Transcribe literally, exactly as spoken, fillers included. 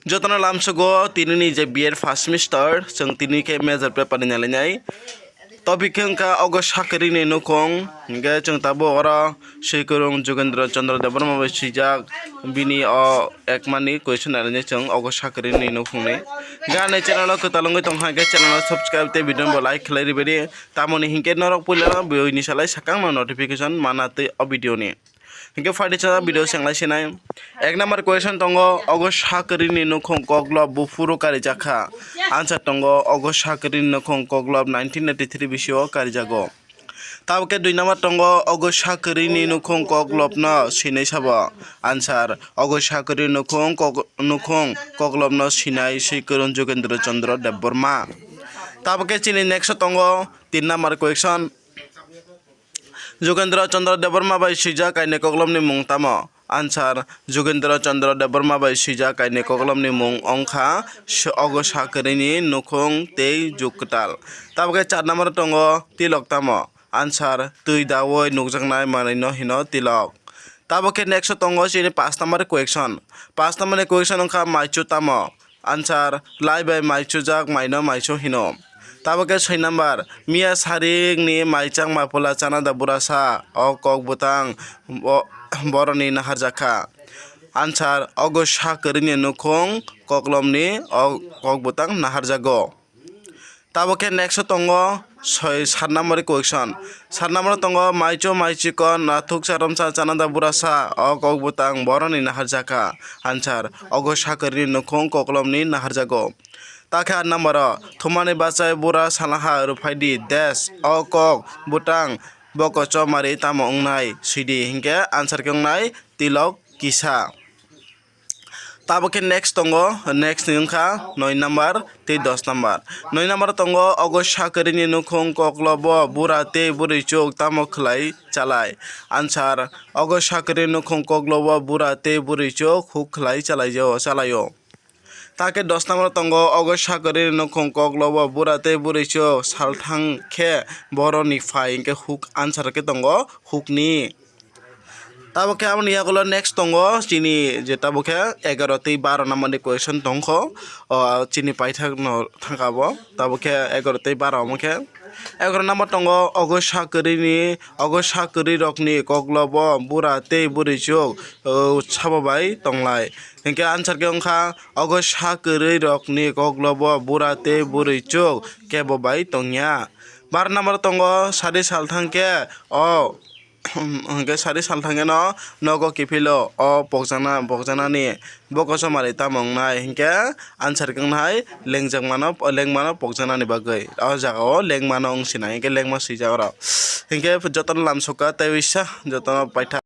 Jotono lamsogo tinini je B A first semester, chwng tini khe major paper ni nalainai. Topic khe wngkha ogo sakrini nukhung, hingkhe chwng tabuk oro swikwrwng Jogendra Chandra Debbarma bai swijak, bini o ekmani question nalainai chwng ogo sakrini nukhungni. Hingkhe ani channel o kwtal wngwi tongkha, hingkhe channel o subscribe tei video bo like khlai rwbaidi, tamoni hinkhe norok puilano buini salai swkangno notification mana twi o video ni. Hinkhe phaidi chana video senglai sinai. Ek number question tongo, ogo sakrini nukhung koklob buphuru karijakha. Answer tongo, ogo sakrini nukhung koklob nineteen eighty three bisio karijago. Tabukhe dui number tongo, ogo sakrini nukhung koklobno sinai sabo. Answer, ogo sakrini nukhung kok-, nukhung koklobno sinai swikwrwng Jogendra Chandra Debbarma. Tabukhe chini next tongo, tin number question. Jogendra Chandra Debbarma bai swijak kainwi koklopni mung tamo? Answer, Jogendra Chandra Debbarma bai swijak kainwi koklopni mung wngkha s-, ogo sakrini nukhung tei jug kwtal. Tabukhe char number tongo tilok tamo? Answer, twi daui nukjaknai manwino hino tilok. Tabukhe next tongo chini paanch number question. Paanch number ni question wngkha maichu tamo? Answer, lai bai maichujak maino maichu hino. Tabukhe soi number, miya sarikni maichang mapula chanada burasa, o kok bwtang bo-, boroni naharjakha. Answer, ogo sakrini nukhung koklopni o kok bwtang naharjago. Tabukhe next tongo soi, sat number question. Sat number tongo, maichu maichikon nathuksa romsa chanada burasa, o kok bwtang boroni naharjakha. Answer, ogo sakrini nukhung koklopni naharjago. Takhe aat number o, thumani bachai bura salaha rwphaidi, des, o kok bwtang boko chomari tamo wngnai, swidi, hinkhe answer khe wngnai tilok kisa. Tabukhe next tongo, next ni wngkha noi number tei dos number. Noi number tongo, ogo sakrini nukhung koklobo bura tei bwrwichuk tamo khlai chalai? Answer, ogo sakrini nukhung koklobo bura tei bwrwichuk huk khlai chalai-o, chalai-o. Takhe dos number tongo, ogo sakrini nukhung koklobo bura tei bwrwichuk salthang khe boroni phai hinkhe huk, answer khe tongo hukni. Tabukhe aboni yagulo next tongo chini je tabukhe egaroh tei baro number ni question tongkho, o chini paithak no thangkha bo, tabukhe egaroh tei baro omo khe. Egaroh number tongo, ogo sakrini, ogo sakrirokni koklobo bura tei bwrwichuk, o, sabo bai tonglai. Hinkhe answer khe wngkha, ogo sakrirokni koklobo bura tei bwrwichuk kebo bai tongya. Baro number tongo, sari salthang khe o, hinkhe sari salthang khe no nogo kiphilo o pokjakna, pokjaknani boko chomari tamo wngnai, hinkhe answer khe wngnai lengjakmano, lengmano pokjaknani bagwi. O jagao lengmano wng sinai, hinkhe lengma swijak oro. Hinkhe jotono lamsokha tei uisa jotono paithak.